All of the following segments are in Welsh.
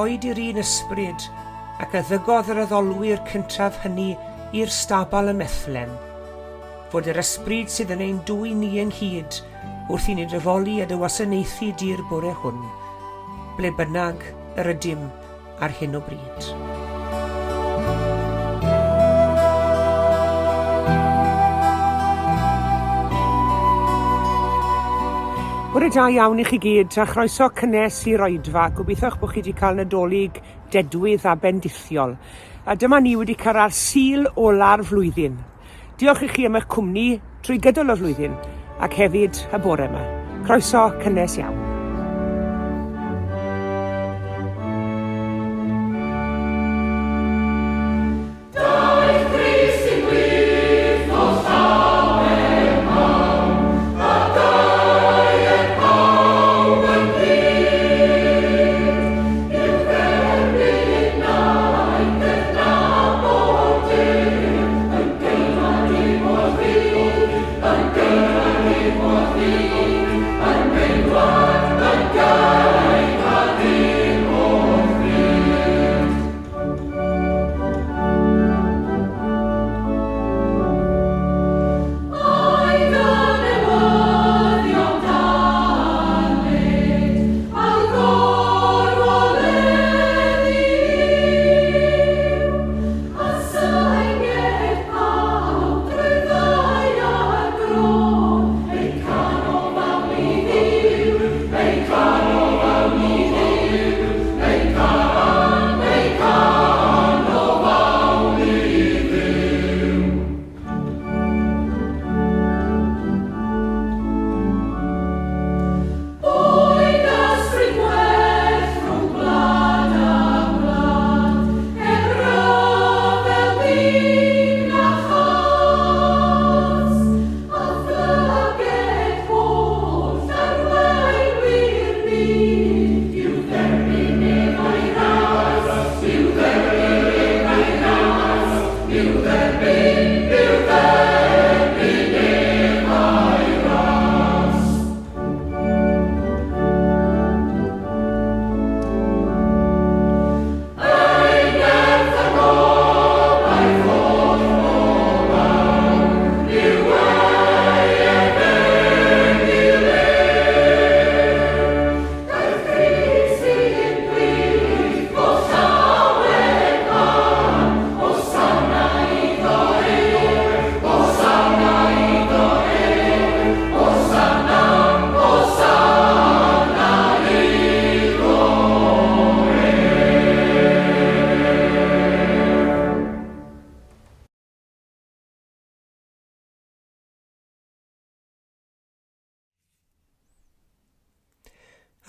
erioed i'r un ysbryd ac a ddygodd yr addolwyr cyntaf hynny i'r stabal ym Methlem, fod yr ysbryd sydd yn ein dwyn ni ynghyd wrth i ni dy foli a dy wasanaethu di'r bore hwn, ble bynnag yr ydym ar hyn o bryd. Bore da iawn i chi gyd a chroeso cynnes i'r oedfa. Gobeithio eich bod chi wedi cael Nadolig dedwydd a bendithiol. A dyma ni wedi cyrraedd Sul ola'r flwyddyn. Diolch i chi am eich cwmni trwy gydol y flwyddyn ac hefyd y bore yma. Croeso cynnes iawn.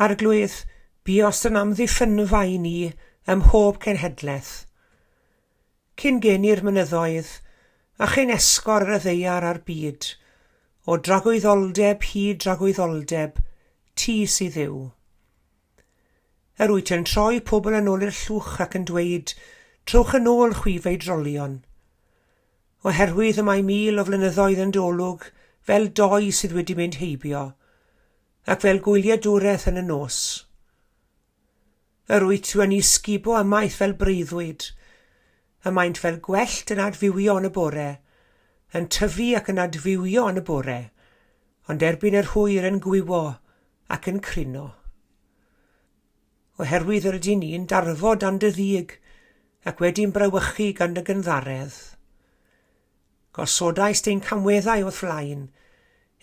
Arglwydd, buost yn amddiffynfa i ni ym mhob cenhedlaeth. Cyn geni'r mynyddoedd, a chyn esgor ar y ddaear a'r byd, o dragwyddoldeb hyd dragwyddoldeb, ti sydd Dduw. Yr wyt yn troi pobl yn ôl i'r llwch ac yn dweud, Trowch yn ôl, chwi feidrolion. Oherwydd y mae 1,000 o flynyddoedd yn dy olwg fel doi sydd wedi mynd heibio, ac fel gwyliadwraeth yn y nos. Yr wyt wedi sgubo ymaith fel breuddwyd, y maent fel gwellt yn adfywio yn y bore, yn tyfu ac yn adfywio yn y bore, ond erbyn yr hwyr yn gwywo ac yn crino. Oherwydd yr ydyn ni'n darfod dan dy ddig, ac wedi'n brawychu gan dy gynddaredd. Gosodaist ein camweddau o'th flaen,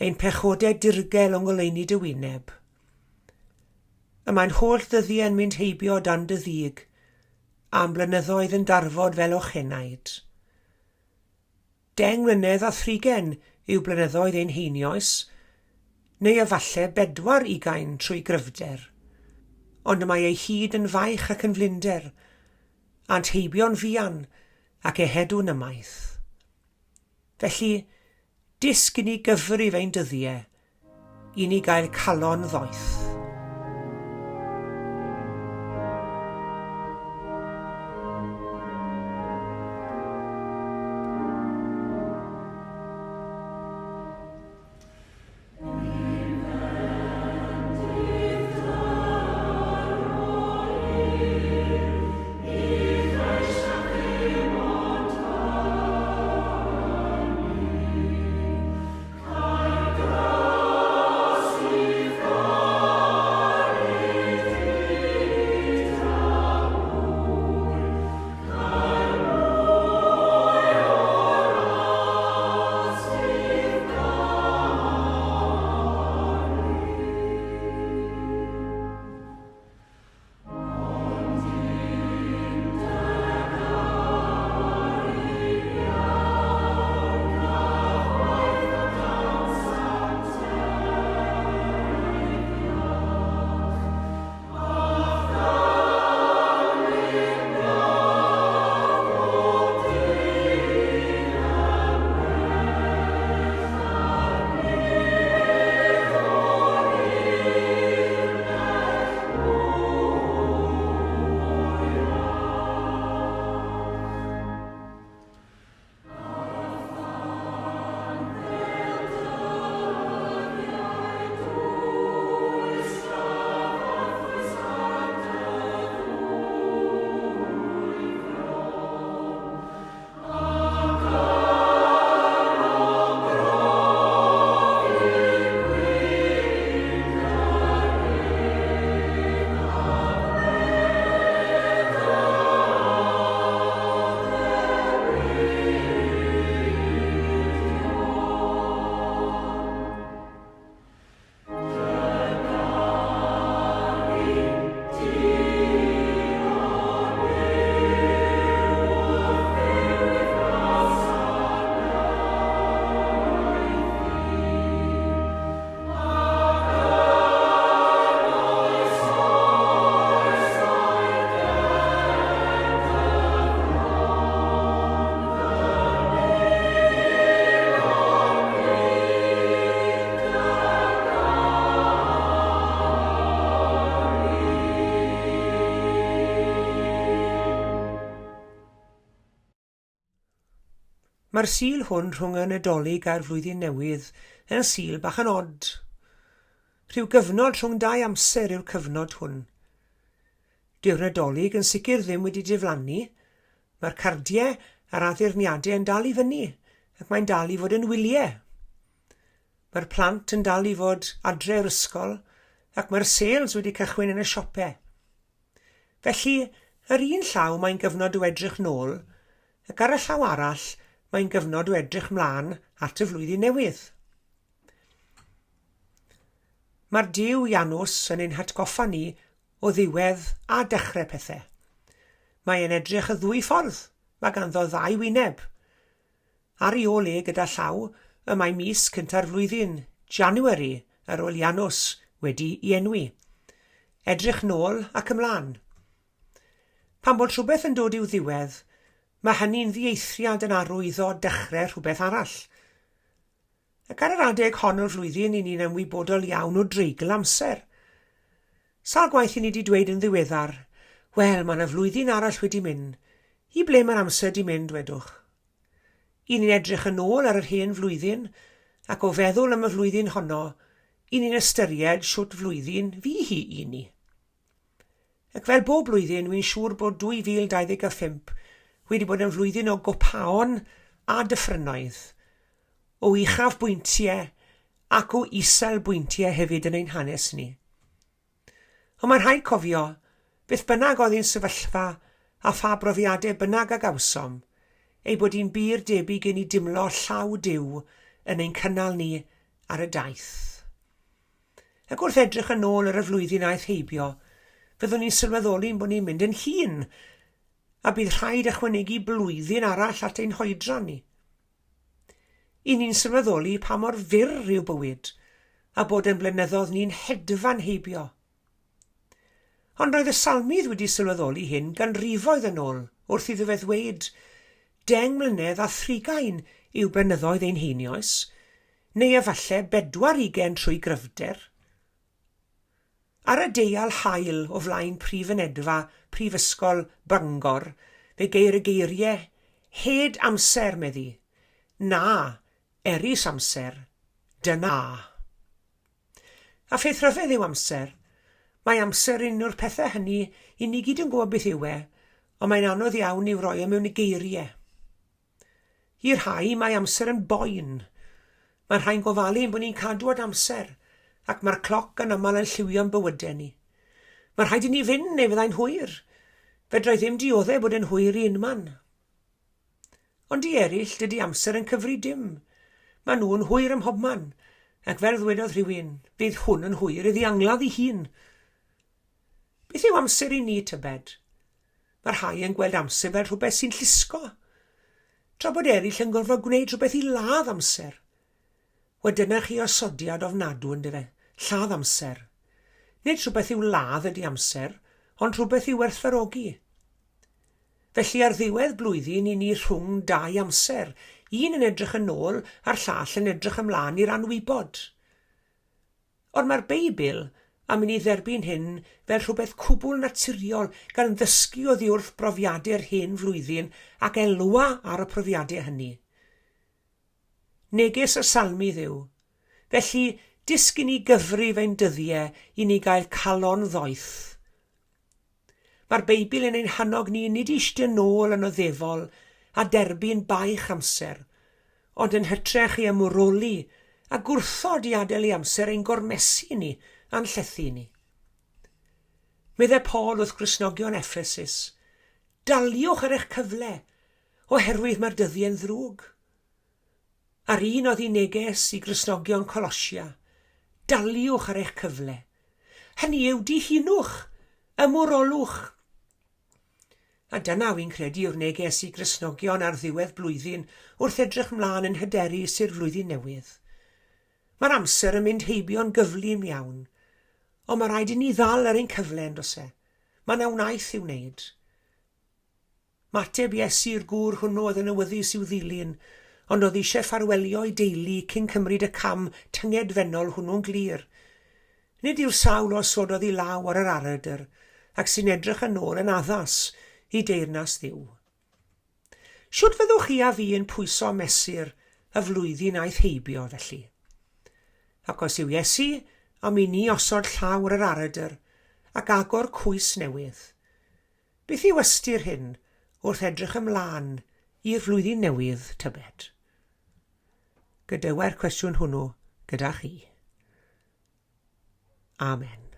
ein pechodau dirgel yng ngoleuni dy wyneb. Y mae'n holl ddyddiau'n mynd heibio dan dy ddig, a'n blynyddoedd yn darfod fel ochenaid. 10 mlynedd a thrigen yw blynyddoedd ein heinioes, neu efalle bedwar ugain trwy gryfder. Ond y mae ei hyd yn faich ac yn flinder, a'n teibio'n fuan ac ehedwn ymaith. Felly, dysg i ni gyfrif ein dyddiau, i ni gael calon ddoeth. Mae'r Sul hwn rhwng y Nadolig a'r Flwyddyn Newydd yn Sul bach yn od. Rhyw gyfnod rhwng dau amser yw'r cyfnod hwn. Dyw'r Nadolig yn sicr ddim wedi diflannu. Mae'r cardiau a'r addurniadau yn dal i fyny ac mae'n dal i fod yn wyliau. Mae'r plant yn dal i fod adre o'r ysgol ac mae'r sales wedi cychwyn yn y siopau. Felly, ar un llaw mae'n gyfnod o edrych nôl, ac ar y llaw arall mae'n gyfnod o edrych mlân at y flwyddyn newydd. Mae'r Duw Janws yn ein hatgoffa ni o ddiwedd a dechrau pethau. Mae e'n edrych y ddwy ffordd, mae ganddo ddau wyneb. Ar ei ôl e gyda llaw, y mae mis cynta'r flwyddyn, January, ar ôl Janus, wedi i enwi. Edrych nôl ac ymlân. Pan bod rhywbeth yn dod i'w ddiwedd, mae hynny'n ddieithriad yn arwyddo dechrau rhywbeth arall. Ac ar yr adeg hon o'r flwyddyn, i ni'n ymwybodol iawn o dreigl amser. Sawl gwaith i ni 'di dweud yn ddiweddar, 'Wel, mae 'na flwyddyn arall wedi mynd. I ble mae'r amser 'di mynd, wedwch? I ni'n edrych yn ôl ar yr hen flwyddyn, ac o feddwl am y flwyddyn honno, i ni'n ystyried shwt flwyddyn fu hi i ni. Ac fel bob blwyddyn, wi'n siŵr bod 2025 wedi bod yn flwyddyn o gopaon a dyffrynnoedd, o uchafbwyntiau ac o iselbwyntiau hefyd yn ein hanes ni. Ond mae'n rhaid cofio, beth bynnag oedd ein sefyllfa a pha brofiadau bynnag a gawsom, ei bod hi'n bur debyg i ni dimlo llaw Duw yn ein cynnal ni ar y daith. Ac wrth edrych yn ôl ar y flwyddyn aeth heibio, fyddwn ni'n sylweddoli'n bod ni'n mynd yn hŷn, a bydd rhaid ychwanegu blwyddyn arall at ein hoedran ni. I ni'n sylweddoli pa mor fyr yw bywyd, a bod ein blynyddoedd ni'n hedfan heibio. Ond roedd y Salmydd wedi sylweddoli hyn ganrifoedd yn ôl wrth iddo fe ddweud, 10 mlynedd a thrigain yw blynyddoedd ein heinioes, neu efalle bedwar ugain trwy gryfder. Ar y deial haul o flaen prif fynedfa Prifysgol Bangor fe geir y geiriau 'Hed amser', meddi. Na, erys amser. Dyna. A pheth rhyfedd yw amser. Mae amser yn un o'r pethau hynny i ni gyd yn gwybod beth yw e, ond mae'n anodd iawn i'w roi o mewn i geiriau. I'r rhai, mae amser yn boen. Mae rhai'n gofalu ein bod ni'n cadw at amser, ac mae'r cloc yn aml yn lliwio'n bywydau ni. Mae rhaid i ni fynd neu fyddai'n hwyr. Fedrai ddim dioddef bod yn hwyr i unman. Ond i eraill, dydy amser yn cyfri dim. Maen nhw'n hwyr ym mhobman, ac fel ddwedodd rhywun, fydd hwn yn hwyr iddi angladd ei hun. Beth yw amser i ni, tybed? Mae rhai yn gweld amser fel rhywbeth sy'n llusgo, tra bod eraill yn gorfod gwneud rhywbeth i ladd amser. Wel, dyna chi osodiad ofnadw, yndyfe? Lladd amser. Nid rhywbeth i'w ladd ydy amser, ond rhywbeth i'w werthfawrogi. Felly ar ddiwedd blwyddyn i ni rhwng dau amser, un yn edrych yn ôl a'r llall yn edrych ymlaen i'r anwybod. Ond mae'r Beibl am i ni dderbyn hyn fel rhywbeth cwbl naturiol, gan ddysgu oddi wrth brofiadau'r hen flwyddyn ac elwa ar y profiadau hynny. Neges y Salmydd yw, Felly, dysg i ni gyfrif ein dyddiau i ni gael calon ddoeth. Mae'r Beibl yn ein hannog ni nid i eistedd nôl yn oddefol a derbyn baich amser, ond yn hytrach i ymwroli a gwrthod i adael i amser ein gormesu ni a'n llethu ni. Meddai Paul wrth Gristnogion Effesus, Daliwch ar eich cyfle, oherwydd mae'r dyddiau'n ddrwg. A'r un oedd ei neges i Gristnogion Colosia, Daliwch ar eich cyfle. Hynny yw, dihunwch, ymwrolwch. A dyna, wi'n credu, yw'r neges i Gristnogion ar ddiwedd blwyddyn wrth edrych mlaen yn hyderus i'r flwyddyn newydd. Mae'r amser yn mynd heibio'n gyflym iawn, ond mae rhaid i ni ddal ar ein cyfle, yn does e? Mae 'na wnaeth i'w wneud. Ymateb Iesu i'r gŵr hwnnw oedd yn awyddus i'w ddilyn, ond oedd eisiau ffarwelio ei deulu cyn cymryd y cam tyngedfennol hwnnw'n glir. Nid yw'r sawl a osododd ei law ar yr aradr ac sy'n edrych yn ôl yn addas i deyrnas Dduw. Shwt fyddwch chi a fi yn pwyso a mesur y flwyddyn aeth heibio, felly? Ac os yw Iesu am i ni osod llaw ar yr aradr ac agor cwys newydd, beth yw ystyr hyn wrth edrych ymlaen i'r flwyddyn newydd, tybed? Gadewai'r cwestiwn hwnnw gyda chi. Amen.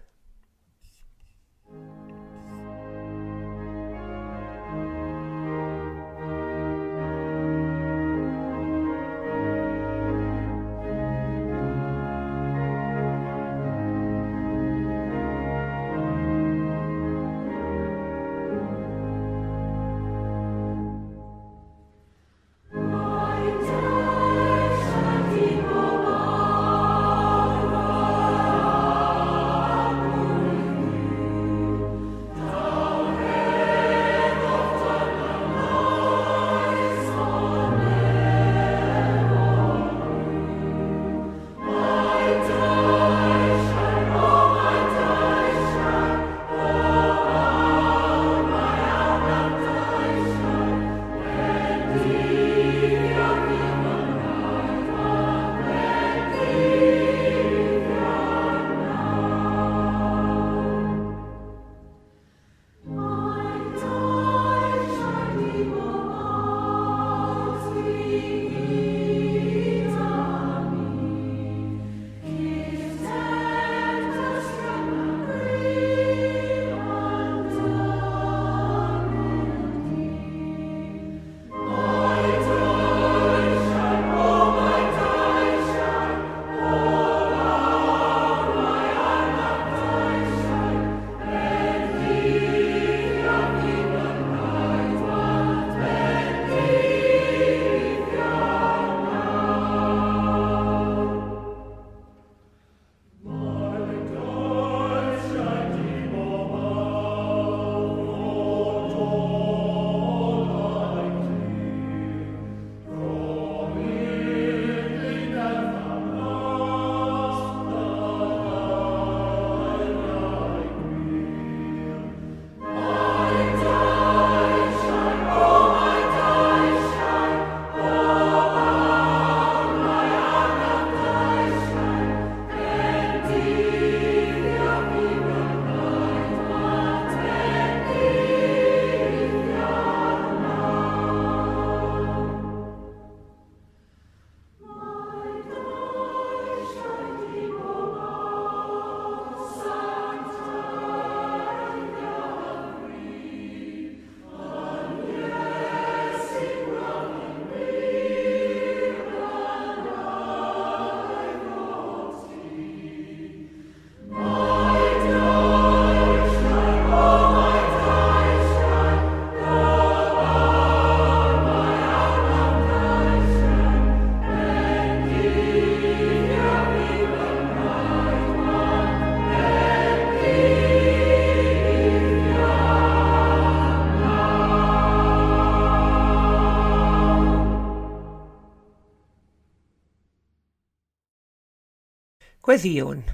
Gweddïwn.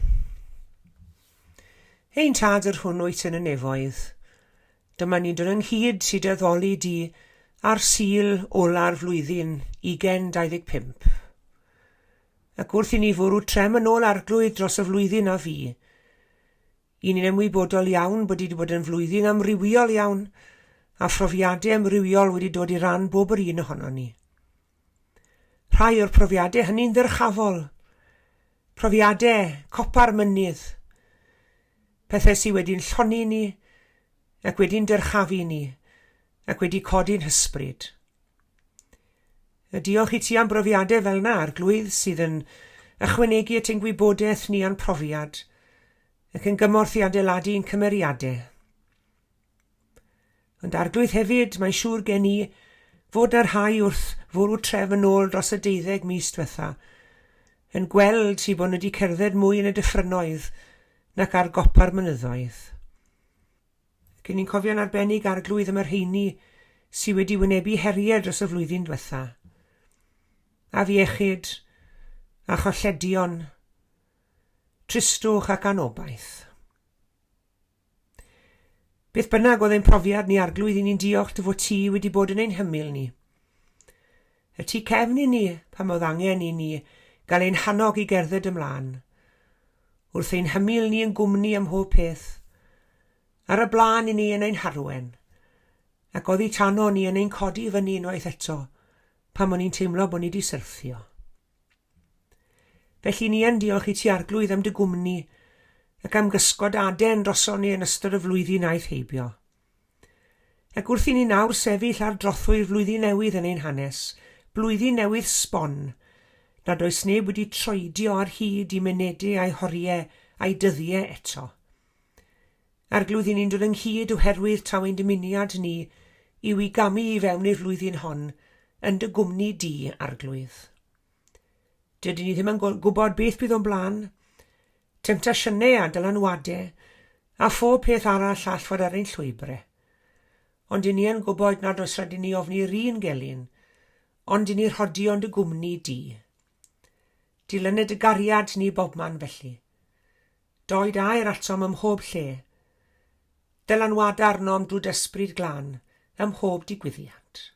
Ein Tad yr hwn wyt yn y nefoedd, dyma ni'n dod ynghyd i dy addoli di ar Sul ola'r flwyddyn 2025. Ac wrth i ni fwrw trem yn ôl Arglwydd dros y flwyddyn a fu, i ni'n ymwybodol iawn bod wedi bod yn flwyddyn amrywiol iawn a phrofiadau amrywiol wedi dod i ran bob yr un ohonon ni. Rhai o'r profiadau hynny'n ddyrchafol, profiadau copa'r mynydd, pethau sydd wedi'n llonni ni ac wedi'n dyrchafu ni ac wedi codi'n hysbryd. A diolch i ti am brofiadau fel yna, Arglwydd, sydd yn ychwanegu at ein gwybodaeth ni a'n profiad, ac yn gymorth i adeiladu ein cymeriadau. Ond Arglwydd hefyd, mae'n siŵr gen i fod na rhai wrth fwrw trefn yn ôl dros y deuddeg mis diwetha, yn gweld ti bod nhw wedi cerdded mwy yn y dyffrynnoedd nac ar gopa'r mynyddoedd. Ac ni'n cofio'n arbennig Arglwydd am y rheini sydd wedi wynebu heriau dros y flwyddyn diwetha. Afiechyd a cholledion, tristwch ac anobaith. Beth bynnag oedd ein profiad ni Arglwydd, i ni'n diolch dy fod ti wedi bod yn ein hymyl ni. Y tu cefn i ni pan oedd angen i ni gael ein hannog i gerdded ymlaen. Wrth ein hymyl ni yn gwmni ym mhob peth. Ar y blaen i ni yn ein harwen. Ac oddi tano ni yn ein codi i fyny unwaith eto pan o'n i'n teimlo bod ni wedi syrthio. Felly ni yn diolch i ti Arglwydd am dy gwmni ac am gysgod aden droson ni yn ystod y flwyddyn aeth heibio. Ac wrth i ni nawr sefyll ar drothwy'r flwyddyn newydd yn ein hanes, blwyddyn newydd sbon, nad oes neb wedi troedio ar hyd i munedau a'i horiau a'i dyddiau eto. Arglwydd, i ni'n dod ynghyd oherwydd taw ein dymuniad ni yw i gamu i fewn i'r flwyddyn hon yn dy gwmni di, Arglwydd. Dydyn ni ddim yn gwybod beth bydd o'n blaen, temtasiynau a dylanwadau, a phob peth arall all fod ar ein llwybrau. Ond i ni yn gwybod nad oes rhaid i ni ofni'r un gelyn, ond i ni rhodio yn dy gwmni di. Dilyned dy gariad ni bobman felly. Doed air atom ym mhob lle. Dylanwada arnom drwy d'Ysbryd Glân ym mhob digwyddiad.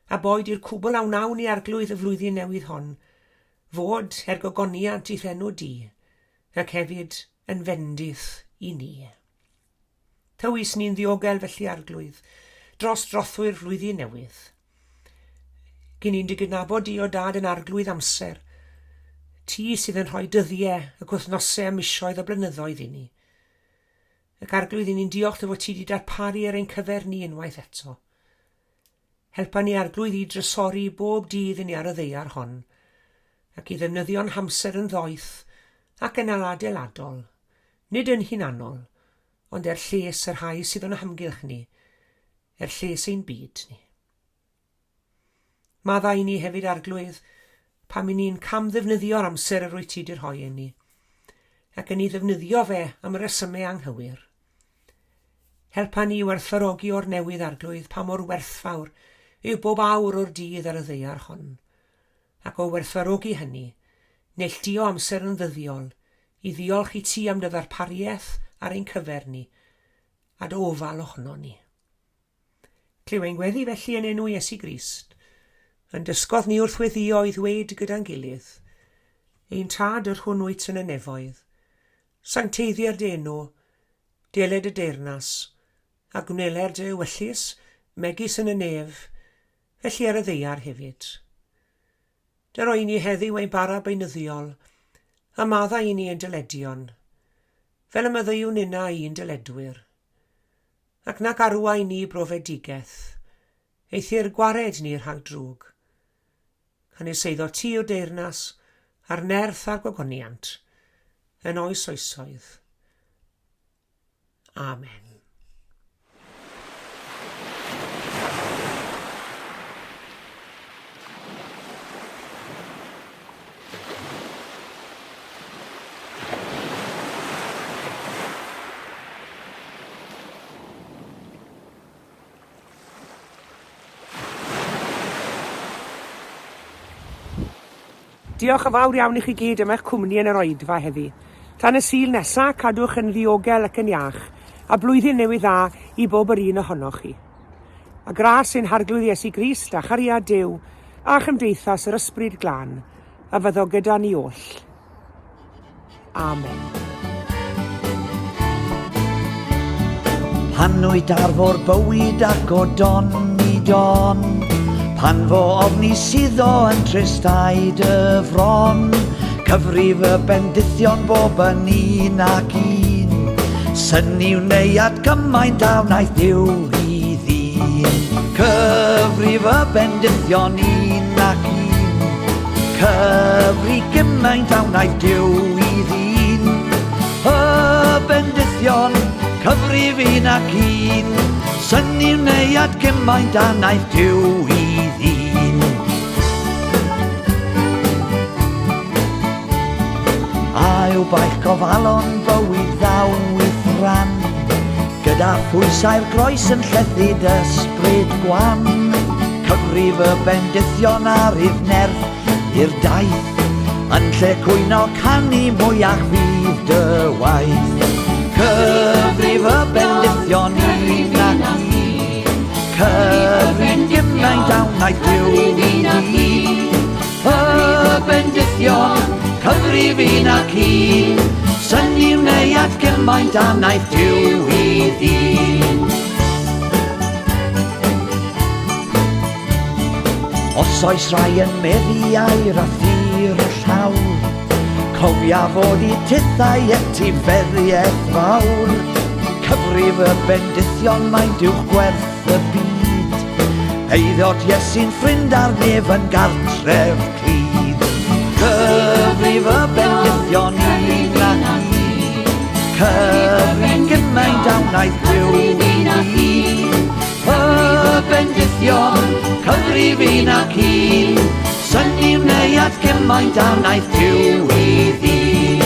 A boed i'r cwbl a wnawn i Arglwydd y flwyddyn newydd hon fod er gogoniant i'th enw di, ac hefyd yn fendith i ni. Tywys ni'n ddiogel felly Arglwydd, dros drothwy'r flwyddyn newydd. Gyn ni'n dy gydnabod di o dad yn Arglwydd amser, ti sydd yn rhoi dyddiau ac wythnosau a misoedd a blynyddoedd i ni. Ac Arglwydd, i ni'n diolch dy fod ti wedi darparu ar ein cyfer ni unwaith eto. Helpa ni Arglwydd i drysori bob dydd i ni ar y ddaear hon, ac i ddefnyddio'n hamser yn ddoeth ac yn adeiladol, nid yn hunanol, ond er lles y rhai sydd o'n hamgylch ni, er lles ein byd ni. Maddau i ni hefyd, Arglwydd, pam i ni'n camddefnyddio'r amser yr wyt ti 'di rhoi i ni, ac yn ei ddefnyddio fe am resymau anghywir. Helpa ni i werthfawrogi o'r newydd, Arglwydd, pa mor werthfawr yw bob awr o'r dydd ar y ddaear hon, ac o werthfawrogi hynny, neilltuo amser yn ddyddiol i ddiolch i ti am dy ddarpariaeth ar ein cyfer ni, a dy ofal ohonon ni. Clyw ein gweddi felly yn enw Iesu Grist, yn dysgodd ni wrth weddïo i ddweud gyda'n gilydd, Ein Tad yr hwn wyt yn y nefoedd, sancteiddier dy enw, deled dy deyrnas, a gwneler dy ewyllys, megis yn y nef, felly ar y ddaear hefyd. Dyro i ni heddiw ein bara beunyddiol, a maddau i ni ein dyledion, fel y maddeuwn ninnau i'n dyledwyr. Ac nac arwain ni brofedigaeth, eithr gwared ni rhag drwg. Canys eiddo ti yw'r deyrnas, a'r nerth a'r gogoniant, yn oes oesoedd. Amen. Diolch yn fawr iawn i chi gyd am eich cwmni yn yr oedfa heddi. Tan y Sul nesa, cadwch yn ddiogel ac yn iach, a blwyddyn newydd dda i bob yr un ohonoch chi. A gras ein Harglwydd Iesu Grist a chariad Duw a chymdeithas yr Ysbryd Glân a fyddo gyda ni oll. Amen. Pan wyt ar fôr bywyd ac o don i don, pan fo ofni suddo yn tristau dy fron, cyfrif y bendithion bob yn un ac un, synnu wnei at gymaint a wnaeth Duw i ddyn. Cyfrif y bendithion un ac un, Cyfri gymaint a wnaeth Duw i ddyn. Y bendithion, cyfrif un ac un, synnu wnei at gymaint a wnaeth Duw i ddyn. A yw baich gofalon bywyd ddaw i'th ran, gyda phwysau'r groes yn llethu d'ysbryd gwan. Cyfrif y bendithion ar i'r nerth i'r daith, yn lle cwyno canu mwyach fydd dy waith. Cyfrif y bendithion un ac un, cyfrif gymaint a wnaeth Duw i ni. bendithion, cyfrif un ac un, synnu wnei at gymaint a wnaeth Duw i ddyn. Os oes rai yn meddu air a thir y llawr, cofia fod i tithau etifeddiaeth fawr. Cyfrif y bendithion mae'n uwch gwerth y byd. Eiddot Iesu'n ffrind a'r nef yn gartref clyd. Cyfrif y bendithion un ac un, cyfrif gymaint a wnaeth Duw i ddyn. Y bendithion, cyfrif un ac un, synnu wnei at gymaint a wnaeth Duw i ddyn.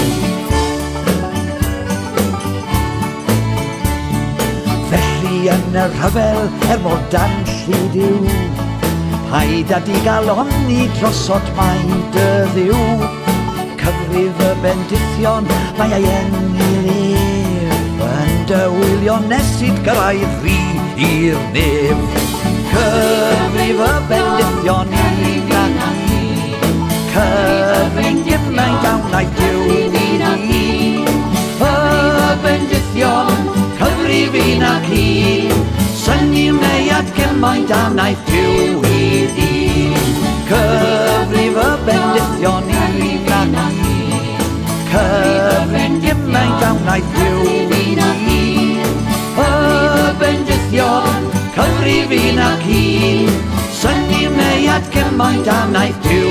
Felly yn y rhyfel, er mor danllyd yw, paid â digalonni drosot mae dy Dduw. Cyfrif y bendithion, mae ei enil ef, yn dy wylio nes i gyrraedd fri i'r nef. Cyfrif y bendithion un ac un, cyfrif gymaint a wnaeth Duw i ddyn. Y bendithion, cyfrif un ac un, synnu wnei at gymaint a wnaeth Duw i ddyn. Cyfrif y bendithion un ac un, cyfrif gymaint a wnaeth Duw i ddyn. Y bendithion, cyfrif un ac un, synnu wnei at gymaint a wnaeth Duw.